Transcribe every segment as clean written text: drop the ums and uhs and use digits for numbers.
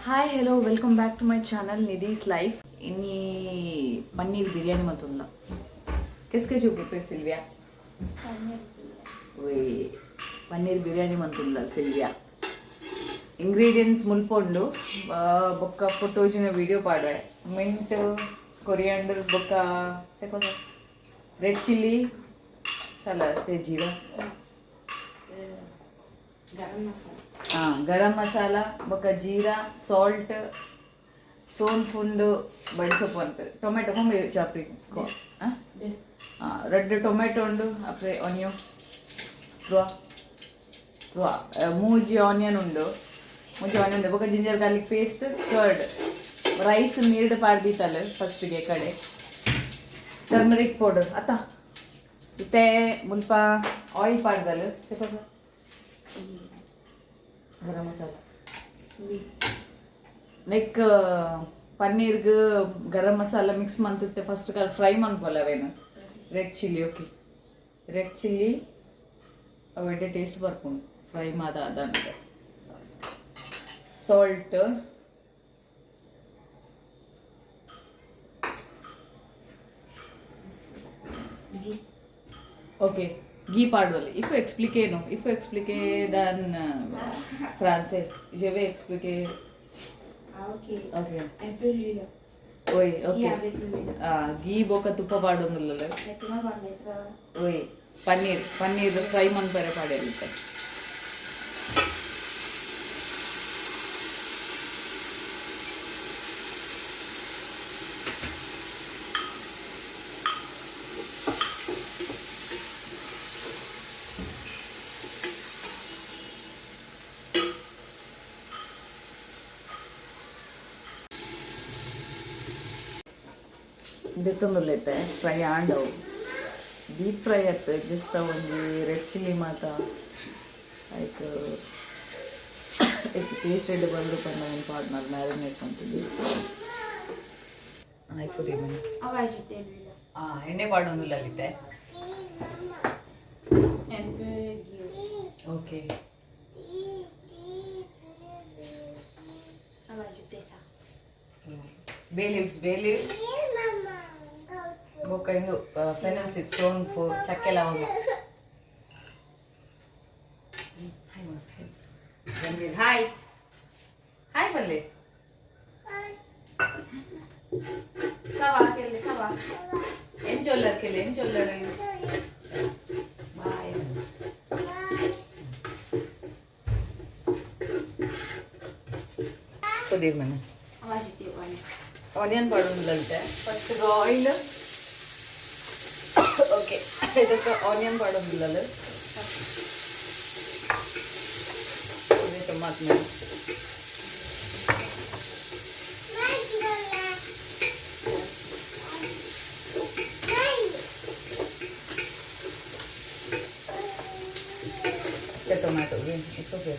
Hi, hello, welcome back to my channel Nidhi's life. ಇನಿ paneer biryani ಮಂತೊಂದುಲ್ಲ. Qu'est-ce que tu prepare, Sylvia? Oui, paneer biryani ಮಂತೊಂದುಲ್ಲ Sylvia. Ingredients ಮುಲ್ಪೊಂಡು ಬೊಕ್ಕ ಫೋಟೋಜಿನ video ಪಾಡ್ವೆ. Mint, coriander ಬೊಕ್ಕ ಸೆಕೋಸ, red chilli, ಸಲ ಸೆ ಜೀರಾ. ಗರಂ ಮಸಾಲ. ಹಾಂ, ಗರಂ ಮಸಾಲ ಬೊಕ್ಕ jeera, salt, ಸೋಂಪುಂಡು, ಬಡಿಸೊಪ್ಪು ಅನ್ಪೆರ್. Tomato ಕೊಂಬೆ ಚಾಪಿ red tomato ಉಂಡು. ಅಪ್ರೆ onion ತ್ವಾ ತ್ವಾ ಮೂಜಿ ಆನಿಯನ್ ಉಂಡು, ಮೂಜಿ ಆನಿಯನ್. ಬೊಕ್ಕ ginger garlic paste, curd, rice ನೀರ್ಡ್ ಪಾಡ್ದಿತ್ತಲ್ಲ ಫಸ್ಟ್ಗೆ ಕಡೆ. ಟರ್ಮರಿಕ್ ಪೌಡರ್ ಅತ್ತ. ಇತ್ತೆ ಮುಲ್ಪ ಆಯಿಲ್ ಪಾಡ್ದಲ್. ಗರಂ ಮಸಾಲ ನೆಕ್ ಪನ್ನೀರ್ಗ್ ಗರಂ ಮಸಾಲ ಮಿಕ್ಸ್ ಮಂತುತ್ತೆ. ಫಸ್ಟ್ ಕಾಲ್ ಫ್ರೈ ಮನ್ಪೊಲ ಅವೇನು. Red chilli, okay, red chilli. ಅವು ಎಡ್ಡೆ ಟೇಸ್ಟ್ ಬರ್ಪುಂಡು ಫ್ರೈ ಮಾದ ಅದಂತೆ. ಸಾಲ್ಟ್. ghee. Okay, ghee ಪಾಡುವಲ್ಲಿ. Il faut expliquer, non? Il faut expliquer dans français. Je vais expliquer. Ah, ok. Okay. Un peu d'huile. Oui, Ghee okay. avec l'huile. Ghee ಬೊಕ್ಕ ತುಪ್ಪ ಪಾಡೊಂದುಲ್ಲಲ್ಲ. Maintenant, on va mettre ಓಯ್, paneer, paneer fry ಮನ್ಪರೆ ಪಾಡೆಲಿತ್ತೆ. ದೆತ್ತೊಂದುಲ್ಲೈತೆ. Fry ಆಂಡವು, deep fry ಆಯ್ತು. Just ಒಂಜಿ red chilli ಮಾತ ಐಕ್ ಟೇಸ್ಟ್ ಎಡ್ಡೆ ಬರಡು ಪಂಡ ಪಾಡ್ನಾಲ್ ಮ್ಯಾರಿನೇಟ್ ಮಂತುದು ಆಯ್ತು. On va ajouter l'huile. ಹಾಂ, ಎಣ್ಣೆ ಪಾಡೊಂದುಲ್ಲ ಅಲ್ಲಿತ್ತೆ. Un peu ghee aussi. Okay. On va ajouter ça. Bay leaves, bay leaves ಬೊಕ್ಕ ಇಂದು ಫೆನಲ್ ಸೀಡ್, ಸೋಂಪು, ಚಕ್ಕೆ, ಲವಂಗ. ಹಾಯ್ ಹಾಯ್ ಹಾಯ್ ಬಲ್ಲೆ. ಸವಾ ಕೆಲ್ಲೆ ಸವಾ ಎಂಚೊಲ್ಲರ್ ಕೆಲ್ಲೆ ಎಂಚೊಲ್ಲರ್. ಬಾಯ್. ಕೊದಿರ್ ಮನೆ. On va ajouter l'oignon. Onion ಪಾಡೊಂದುಲ್ಲಂತೆ. First oil. Okay, ಇದಕ್ಕೆ ಆನಿಯನ್ ಪಾಡೊಂದುಲ್ಲಲ್ಲ. ಇದೆ tomato. Tomato, it's okay.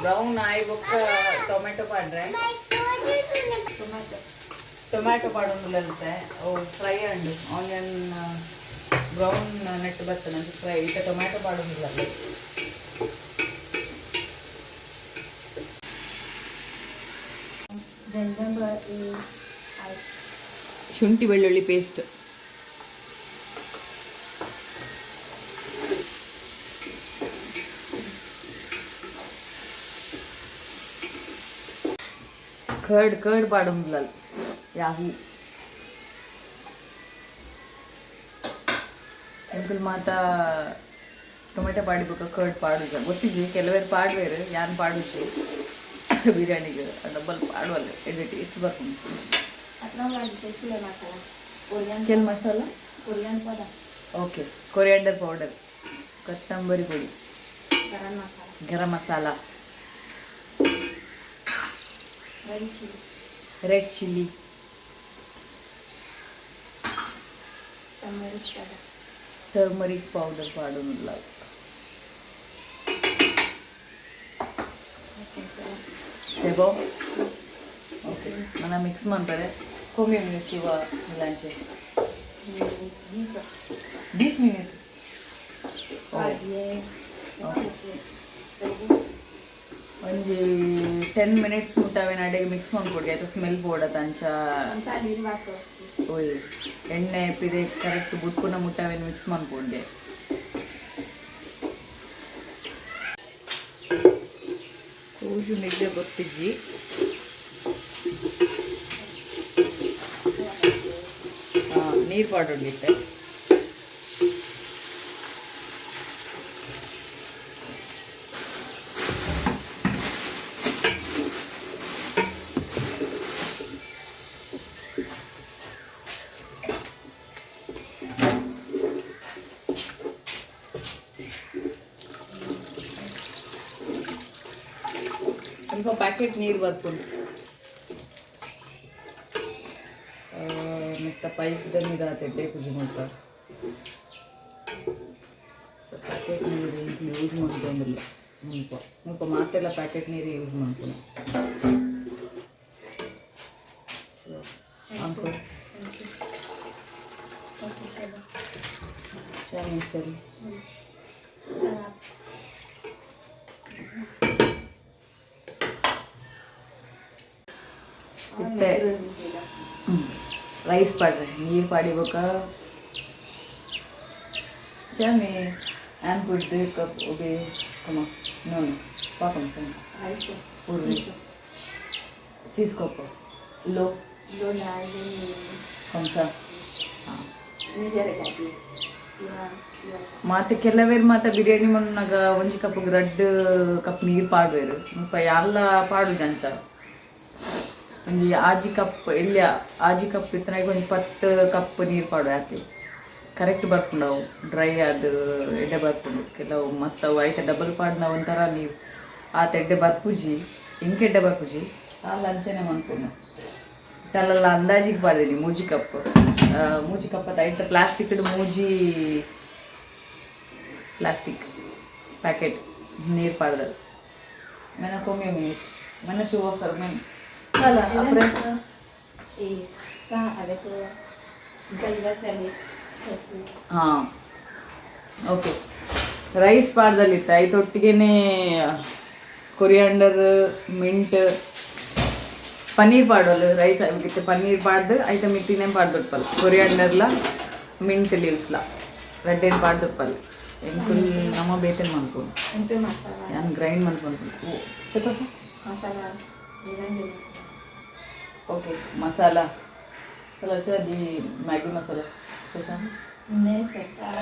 Brown ಆಯಿ ಬೊಕ್ಕ ಟೊಮೆಟೊ ಪಾಡ್ರೆ. Tomate. Tomato ಪಾಡೊಂದುಲ್ಲಂತೆ. ಅವು ಫ್ರೈ ಅಂಡು ಆನಿಯನ್ ಬ್ರೌನ್ ನೆಟ್ ಬರ್ತದೆ ಫ್ರೈ. ಇತ್ತೆ ಟೊಮ್ಯಾಟೊ ಪಾಡೊಂದುಲ್ಲಲ್ಲ. Gingembre et ail. ಶುಂಠಿ ಬೆಳ್ಳುಳ್ಳಿ ಪೇಸ್ಟ್. ಕರ್ಡ್, ಕರ್ಡ್ ಪಾಡೊಂದುಲ್ಲಲ್ಲ. ಯಾಹೂ ಎಂಕುಲು ಮಾತ ಟೊಮೆಟೊ ಪಾಡಿಬೊಕ್ಕ ಕರ್ಡ್ ಪಾಡುಜ. ಗೊತ್ತಿಜ್ಜಿ, ಕೆಲವೇರು ಪಾಡ್ವೇರು, ಯಾನ್ ಪಾಡುಜಿ ಬಿರಿಯಾನಿಗೆ. ಡಬ್ಬಲ್ ಪಾಡುವಲ್ಲ, ಎಡ್ಡೆ ಟೇಸ್ಟ್ ಬರ್ಪುಂಡು. Maintenant, on va ajouter tous les masalas. Coriandre. ಕೆಲ್ masala. Coriandre powder. Okay, coriander powder, ಕೊತ್ತಂಬರಿ ಪುಡಿ. Garam masala. Garam masala. Red chili. Red chilli. Turmeric powder. Turmeric powder ಪಾಡೊಂದುಲ್ಲ. Ok, c'est bon. C'est bon? Ok. Maintenant mix ಮನ್ಪರೆ. Combien minutes tu vas mélanger? 10. 10 minutes. Pas bien. Okay. C'est bon. ಒಂಜಿ 10 minutes ಮುಟ್ಟ ಅವೇನು ಅಡೆಗೆ mix ಮಾಡ್ಕೊಡಿ ಆಯ್ತಾ. Smell ಬೋಡತ್ತ ಅಂಚ. ನೀರು ವಾಸ. ಓಯ್, ಎಣ್ಣೆ ಪಿದೆ ಕರೆಕ್ಟ್ ಬುಟ್ಕುನ ಮುಟ್ಟ ಅವೇನು ಮಿಕ್ಸ್ ಮಾಡ್ಕೊಂಡೆ. ಕೂಜು ನಿದ್ದೆ ಗೊತ್ತಿಜ್ಜಿ. ಹಾಂ, ನೀರು ಪಾಡೊಂಡಿತ್ತೆ. ಸ್ವಲ್ಪ ಪ್ಯಾಕೆಟ್ ನೀರು ಬರ್ಕೊಂಡು ಮತ್ತು ಪೈಪ್ದ ನೀರು ಆತಿಡ್ಡೆ ಪೂಜೆ ಮಾಡ್ತಾರೆ. ಸೊ ಪ್ಯಾಕೆಟ್ ನೀರು ಯೂಸ್ ಮಾಡ್ಕೊಂಡಿಲ್ಲ ಮುಲ್ಪ. ಮುಲ್ಪ ಮಾತೆಲ್ಲ ಪ್ಯಾಕೆಟ್ ನೀರು ಯೂಸ್ ಮಾಡ್ಕೊಂಡು. ಅಂಕು ಚೈನೀಸ್ ಅಲ್ಲಿ. Sarap. ಇತ್ತೆ ರೈಸ್ ಪಾಡ್ರೆ ನೀರು ಪಾಡಿಬೇಕ. Jami and put the cup obe come on. No, no. Pakam sir. Rice. Puri. Six cup. Low. Lo na yung Kamsa. ಹಾಂ. ನಿಜ. ಮಾತೆ ಕೆಲವೇರು ಮಾತ ಬಿರಿಯಾನಿ ಮಣ್ಣಾಗ ಒಂಜಿ ಕಪ್ ರಡ್ಡ್ ಕಪ್ ನೀರು ಪಾಡ್ವೇರು. ಮುಲ್ಪ ಯಾಲ್ಲ ಪಾಡುಜ ಅಂಚ. ಒಂಜಿ ಆಜಿ ಕಪ್ ಎಲ್ಯ ಆಜಿ ಕಪ್ ಇತ್ತನಾಗ ಒಂಜಿ 10 ಕಪ್ ನೀರು ಪಾಡು ಆತೆ. ಕರೆಕ್ಟ್ ಬರ್ಪುಂಡು ಅವು. ಡ್ರೈ ಅದು ಎಡ್ಡೆ ಬರ್ಪುಂಡು. ಕೆಲವು ಮಸ್ತ್ ಅವು ಐತೆ ಡಬಲ್ ಪಾಡ್ನ ಒಂಥರ ನೀರು ಆತ ಎಡ್ಡೆ ಬರ್ಪುಜಿ, ಇಂಕ್ ಎಡ್ಡೆ ಬರ್ಪುಜಿ. ಅಲ್ಲ, ಅಂಚನೆ ಮನ್ಪುನು. ಅಲ್ಲಲ್ಲ, ಅಂದಾಜಿಗೆ ಪಾಡ್ದೀನಿ 3 ಕಪ್. 3 ಕಪ್ ಅತ್ತ ಐತೆ. ಪ್ಲಾಸ್ಟಿಕ್ ಮೂಜಿ ಪ್ಲಾಸ್ಟಿಕ್ ಪ್ಯಾಕೆಟ್ ನೀರು ಪಾಡ್ದಲ್. Mena combien minutes? Maintenant tu vas faire même. Voilà, après. Et ça avec ça il va faire les ಹಾಂ, ಓಕೆ. ರೈಸ್ ಪಾಡ್ದಲ್ಲಿತ್ತು ಐತೊಟ್ಟಿಗೆನೆ ಕೊರಿಯಾಂಡರ್, ಮಿಂಟ್, ಪನ್ನೀರ್ ಪಾಡೋಲು. ರೈಸ್ ಅವಕ್ಕೆ ಪನ್ನೀರ್ ಪಾಡ್ದು ಐತ ಮಿಟ್ಟಿನೇ ಪಾಡ್ದೊಟ್ಪಲ್. ಕೊರಿಯಾಂಡರ್ಲ ಮಿಂಟ್ ಲೀವ್ಸ್ಲ ರೆಡ್ಡೇನು ಪಾಡ್ದೊಟ್ಪಲ್. ಎಂಕುಲ್ ನಮ್ಮ ಬೇತೇನು ಮನ್ಪುನು. Un peu masala. ನಾನು ಗ್ರೈಂಡ್ ಮನ್ಕೊಂಡು. ಓ, ಸ್ವಲ್ಪ. Masala. Mélange de masala. Okay, masala. चलो, अच्छा दी मैगी मसाला कैसा? Mais c'est pas.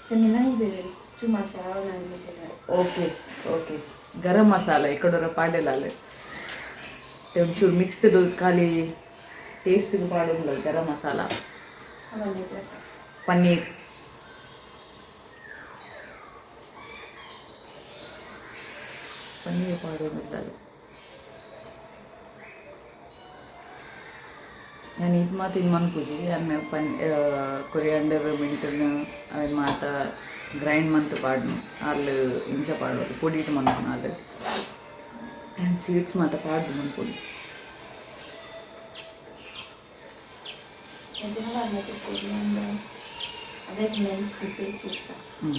C'est mélange de tout masala on a mis dedans. Okay okay, garam masala ಎಕ್ಕಡೋರ ಪಾಡೆಲಾಲೆ ಒಂಚೂರು ಮಿಕ್ತದು ಖಾಲಿ ಟೇಸ್ಟಿಗೆ ಪಾಡೋದಿಲ್ಲ garam masala. On va mettre ça. Paneer. Paneer ಪಾಡೋದಿಲ್ಲ. ನಾನು ಇದು ಮಾತು ಇನ್ನು ಮನ್ಪುಜಿ. ಅನ್ನ ಪನ್ ಕೊರಿಯಾಂಡರ್ ಮಿಂಟನ್ನು ಅವೆನ್ ಮಾತ ಗ್ರೈಂಡ್ ಮಂತ್ ಪಾಡ್ನು. ಅಲ್ಲು ಇಂಚ ಪಾಡೋದು ಪೊಡಿಟ್ ಮನ್ಪುನು ಅಲ್ಲು. ಆ್ಯಂಡ್ ಸ್ವೀಟ್ಸ್ ಮಾತ ಪಾಡ್ದು ಮನ್ಪುನು. Maintenant, on va mettre coriandre avec menthe coupée sur ça. ಹ್ಞೂ,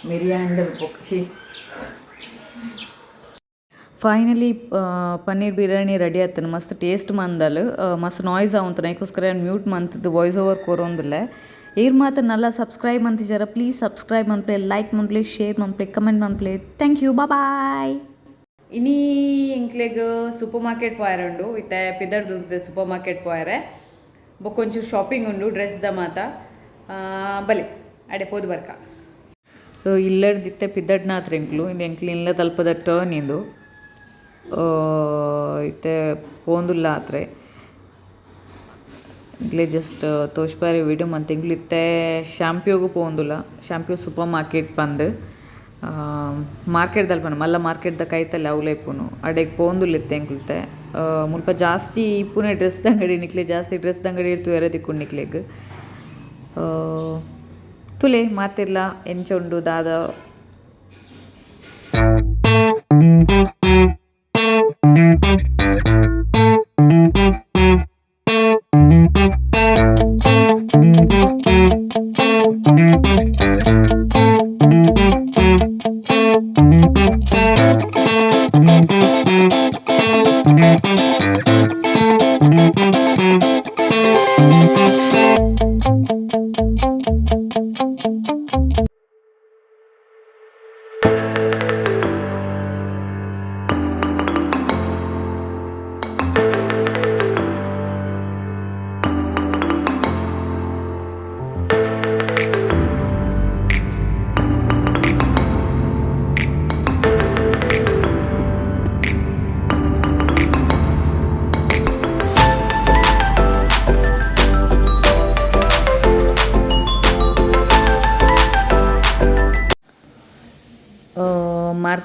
ಮಿರಿಯಾಂಡರ್ ಬೊಕ್ಕಿ. ಫೈನಲಿ ಪನ್ನೀರ್ ಬಿರಿಯಾನಿ ರೆಡಿ ಆಯ್ತು. ಮಸ್ತ್ ಟೇಸ್ಟ್ ಮಂದಲ್. ಮಸ್ತ್ ನಾಯ್ಸ್ ಆವಂತ, ಅದಕ್ಕೋಸ್ಕರ ಮ್ಯೂಟ್ ಮಂತದ್ದು ವಾಯ್ಸ್ ಓವರ್ ಕೊರೊಂದಿಲ್ಲ. ಏರ್ ಮಾತ್ರ ನಲ್ಲ ಸಬ್ಸ್ಕ್ರೈಬ್ ಮಂತಿಜಾರ, ಪ್ಲೀಸ್ ಸಬ್ಸ್ಕ್ರೈಬ್ ಮನ್ಪ್ಲೆ, ಲೈಕ್ ಮನ್ಪ್ಲೆ, ಶೇರ್ ಮನ್ಪ್ಲೆ, ಕಮೆಂಟ್ ಮನ್ಪ್ಲೆ. Thank you, bye. ಇನಿ ಎಂಕ್ಲೆಗ್ ಸೂಪರ್ ಮಾರ್ಕೆಟ್ ಪೋಯರೆ ಉಂಡು. ಇತ್ತೆ ಪಿದರ್ದು ಸೂಪರ್ ಮಾರ್ಕೆಟ್ ಪೋಯರೆ. ಬೊಕ್ಕೊಂಚೂರು ಶಾಪಿಂಗ್ ಉಂಡು ಡ್ರೆಸ್ದ ಮಾತ. ಬಲೆ, ಅಡೆ ಪೋದು ಬರ್ಕ. ಸೊ ಇಲ್ಲರ್ದಿತ್ತೆ ಪಿದಡ್ನಾತ್ರ ಎಂಕ್ಲು. ಇದು ಎಂಕ್ಲು ಇಲ್ಲ ತಲ್ಪದ ಟರ್ನ್ ಇಂದು. ಇತ್ತೆ ಪೋಂದುಲ್ಲ ಆತ್ರೆ. ಇಂಕ್ಲೆ ಜಸ್ಟ್ ತೋಜ್ಪಾರೆ ವಿಡಿಯೋ ಮಂತ್. ಎಂಕ್ಲು ಇತ್ತೆ ಶಾಂಪ್ಯೂಗು ಪೋಂದುಲ್ಲ. ಶಾಂಪ್ಯೂ ಸೂಪರ್ ಮಾರ್ಕೆಟ್ ಪಂದ್ ಮಾರ್ಕೆಟ್ ದಲ್ಪನ ಮಲ್ಲ ಮಾರ್ಕೆಟ್ದ ಕೈತಲ್ಲಿ ಅವ್ಲೆ ಇಪ್ಪುನು. ಅಡೆಗ್ ಪೋಂದುಲ್ಲ ಇತ್ತೆ ಎಂಕ್ಲುತೆ. ಮುಲ್ಪ ಜಾಸ್ತಿ ಇಪ್ಪುನೆ ಡ್ರೆಸ್ದ ಅಂಗಡಿ. ನಿಕ್ಲೆ ಜಾಸ್ತಿ ಡ್ರೆಸ್ದ ಅಂಗಡಿ ತೂಯರೆ ತಿಕ್ಕುಂಡು ನಿಕ್ಲೆಗ್. ತುಲೆ ಮಾತೆರ್ಲ ಎಂಚ ಉಂಡು ದಾದ.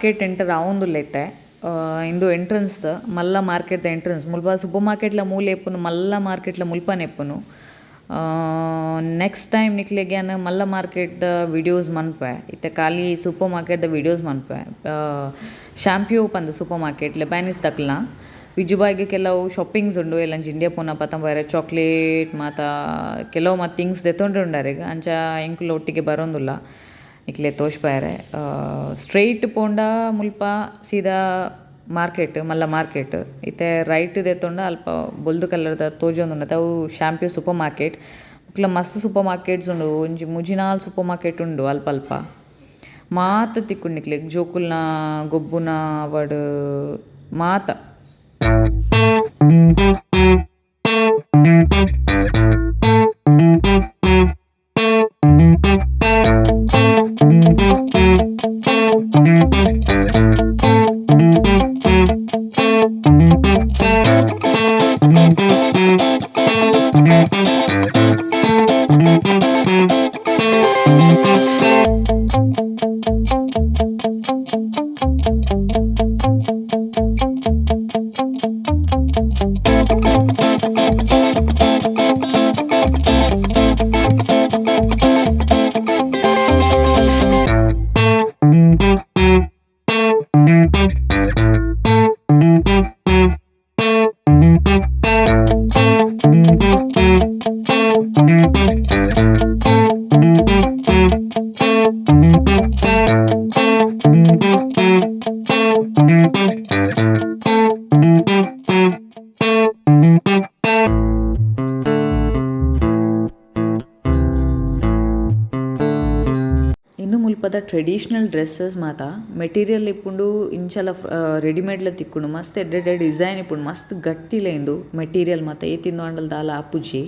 ಮಾರ್ಕೆಟ್ ಎಂಟರ್ ಆವೊಂದುಲ್ಲ ಇತ್ತೆ. ಇಂದು ಎಂಟ್ರೆನ್ಸ್, ಮಲ್ಲ ಮಾರ್ಕೆಟ್ ಎಂಟ್ರೆನ್ಸ್. ಮುಲ್ಪ ಸೂಪರ್ ಮಾರ್ಕೆಟ್ಲ ಮೂಲೆ ಇಪ್ಪುನು, ಮಲ್ಲ ಮಾರ್ಕೆಟ್ಲ ಮುಲ್ಪನೆ ಇಪ್ಪುನು. ನೆಕ್ಸ್ಟ್ ಟೈಮ್ ನಿಕ್ಲೆಗ್ ಯಾನ್ ಮಲ್ಲ ಮಾರ್ಕೆಟ್ ದ ವಿಡಿಯೋಸ್ ಮನ್ಪೆ. ಇತ್ತೆ ಖಾಲಿ ಸೂಪರ್ ಮಾರ್ಕೆಟ್ ದ ವಿಡಿಯೋಸ್ ಮನ್ಪೆ. ಶಾಂಪಿಯೋ ಪಂದ್ ಸೂಪರ್ ಮಾರ್ಕೆಟ್ ಲೆಬಾನಿಸ್ ತಕ್ಲ್ನ. ವಿಜುಬಾಯ್ಗೆ ಕೆಲವು ಶಾಪಿಂಗ್ಸ್ ಉಂಡು, ಎಲ್ಲಂಜಿ ಇಂಡಿಯಾ ಪೋನ ಪತಂಬಾರೆ ಚಾಕ್ಲೇಟ್ ಮಾತ ಕೆಲವು ಮಾತ ಥಿಂಗ್ಸ್ ದೆತೊಂಡುಂಡಾರೆಗ್ ಅಂಚ ಎಂಕುಲು ಒಟ್ಟಿಗೆ ಬರೋಂದುಲ್ಲ ನಿಕ್ಲೆ ತೋಜ್ಪಾಯೆರೆ. ಸ್ಟ್ರೈಟ್ ಪೋಂಡ ಮುಲ್ಪ ಸೀದಾ ಮಾರ್ಕೆಟ್, ಮಲ್ಲ ಮಾರ್ಕೆಟ್. ಇತ್ತೆ ರೈಟ್ ದೆತೊಂಡ ಅಲ್ಪ ಬೊಲ್ದು ಕಲರ್ದ ತೋಜೊಂದುಂಡು ಅವು ಶಾಂಪಿಯೋ ಸೂಪರ್ ಮಾರ್ಕೆಟ್. ಬೊಕ್ಕಲ ಮಸ್ತ್ ಸೂಪರ್ ಮಾರ್ಕೆಟ್ಸ್ ಉಂಡು, ಒಂಜಿ ಮೂಜಿ ನಾಲ್ ಸೂಪರ್ ಮಾರ್ಕೆಟ್ ಉಂಡು ಅಲ್ಪ ಅಲ್ಪ. ಮಾತ ತಿಕ್ಕುಂಡು ನಿಕ್ಲೆಗ್ ಜೋಕುಲ್ನ ಗೊಬ್ಬುನ ಆವಡ್ ಮಾತ. ಇಂದು ಮುಲ್ಪದ ಟ್ರೆಡಿಷನಲ್ ಡ್ರೆಸ್ಸಸ್ ಮಾತ ಮೆಟೀರಿಯಲ್ ಇಪ್ಪುಂಡು, ಇಂಚಲ ರೆಡಿಮೇಡ್ಲ ತಿಕ್ಕುಂಡು. ಮಸ್ತ್ ಎಡ್ಡೆ ಎಡ್ಡೆ ಡಿಸೈನ್ ಇಪ್ಪುಂಡು, ಮಸ್ತ್ ಗಟ್ಟಿಲ ಇಂದು ಮೆಟೀರಿಯಲ್ ಮಾತ. ಏತಿಂದು ಆಂಡಲ ದಾಲ ಆಪುಜಿ.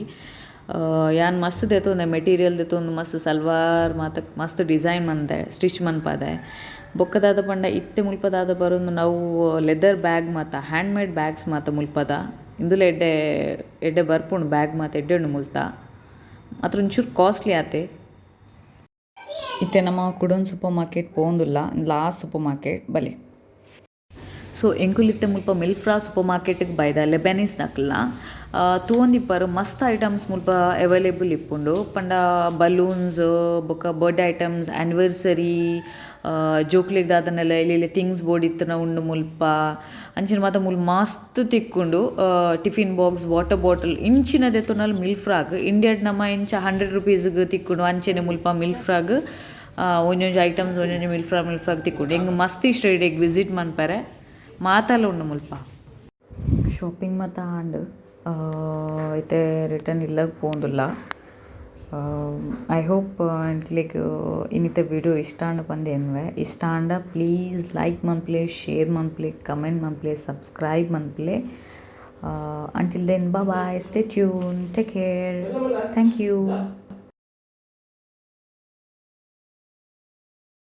ಯಾನ್ ಮಸ್ತ್ ದೆತೊಂದೆ ಮೆಟೀರಿಯಲ್ ದೆತೊಂದು ಮಸ್ತ್ ಸಲ್ವಾರ್ ಮಾತ ಮಸ್ತ್ ಡಿಸೈನ್ ಮಂದೆ ಸ್ಟಿಚ್ ಮನ್ಪಾದೆ. ಬೊಕ್ಕ ದಾದ ಪಂಡ ಇತ್ತೆ ಮುಲ್ಪ ದಾದ ಬರೊಂದು ನಾವು ಲೆದರ್ ಬ್ಯಾಗ್ ಮಾತ, ಹ್ಯಾಂಡ್ ಮೇಡ್ ಬ್ಯಾಗ್ಸ್ ಮಾತ ಮುಲ್ಪದ. ಇಂದುಲ ಎಡ್ಡೆ ಎಡ್ಡೆ ಬರ್ಪುಂಡು ಬ್ಯಾಗ್ ಮಾತ, ಎಡ್ಡೆ ಉಂಡು ಮುಲ್ತ. ಮಾತ್ರ ಒಂಚೂರು ಕಾಸ್ಟ್ಲಿ ಆತೆ. ಇತ್ತೆ ನಮ್ಮ ಕುಡೊಂದು ಸೂಪರ್ ಮಾರ್ಕೆಟ್ ಪೋವೊಂದುಲ್ಲ, ಲಾಸ್ಟ್ ಸೂಪರ್ ಮಾರ್ಕೆಟ್ ಬಲೆ. ಸೊ ಎಂಕುಲು ಇತ್ತೆ ಮುಲ್ಪ ಮಿಲ್ಫ್ರಾ ಸೂಪರ್ ಮಾರ್ಕೆಟ್ಗೆ ಬೈದ ಲೆಬನೀಸ್ ದಕ್ಲ್ನ ತೂವೊಂದಿಪ್ಪರು. ಮಸ್ತ್ ಐಟಮ್ಸ್ ಮುಲ್ಪ ಅವೈಲೇಬಲ್ ಇಪ್ಪುಂಡು. ಪಂಡ ಬಲೂನ್ಸ್ ಬೊಕ್ಕ ಬರ್ತ್ಡೇ ಐಟಮ್ಸ್, ಆನಿವರ್ಸರಿ, ಜೋಕ್ಲೆಗ್ ದಾದನೆಲ್ಲ ಎಲ್ಯ ಥಿಂಗ್ಸ್ ಬೋಡಿತ್ತುನ ಉಂಡು ಮುಲ್ಪ. ಅಂಚಿನ ಮಾತ ಮೂಲು ಮಸ್ತ್ ತಿಕ್ಕುಂಡು. ಟಿಫಿನ್ ಬಾಕ್ಸ್, ವಾಟರ್ ಬಾಟಲ್ ಇಂಚಿನ ದೆತೊನಲ್ ಮಿಲ್ಫ್ರಾಗ್. ಇಂಡಿಯಾಡ್ ನಮ ಇಂಚ 100 ರುಪೀಸ್ಗ್ ತಿಕ್ಕುಂಡು. ಅಂಚೆನೆ ಮುಲ್ಪ ಮಿಲ್ಫ್ರಾಗ್ ಒಂಜೊಂಜಿ ಐಟಮ್ಸ್ ಒಂಜೊಂಜಿ ಮಿಲ್ಫ್ರಾ ಮಿಲ್ಫ್ರಾಗ್ ತಿಕ್ಕುಂಡು. ಎಂಕ್ ಮಸ್ತ್ ಇಷ್ಟ ಇಡೆಗ್ ವಿಸಿಟ್ ಮನ್ಪರೆ. ಮಾತಲ ಉಂಡು ಮುಲ್ಪ. ಶಾಪಿಂಗ್ ಮಾತ ಆಂಡ್. ಇತ್ತೆ ರಿಟರ್ನ್ ಇಲ್ಲಗ್ ಪೋವೊಂದುಲ್ಲ. I hope ಎಂಕ್ಲೆಗ್ ಇನ್ನಿತ ವಿಡಿಯೋ ಇಷ್ಟ ಆಂಡ್ ಪಂದ್ ಎನ್ನುವೆ. ಇಷ್ಟ ಆಂಡ ಪ್ಲೀಸ್ ಲೈಕ್ ಮನ್ಪುಲೆ, ಶೇರ್ ಮನ್ಪುಲೆ, ಕಮೆಂಟ್ ಮನ್ಪುಲೆ, ಸಬ್ಸ್ಕ್ರೈಬ್ ಮನ್ಪುಲೆ. Until then bye bye, stay tune, take care, thank you.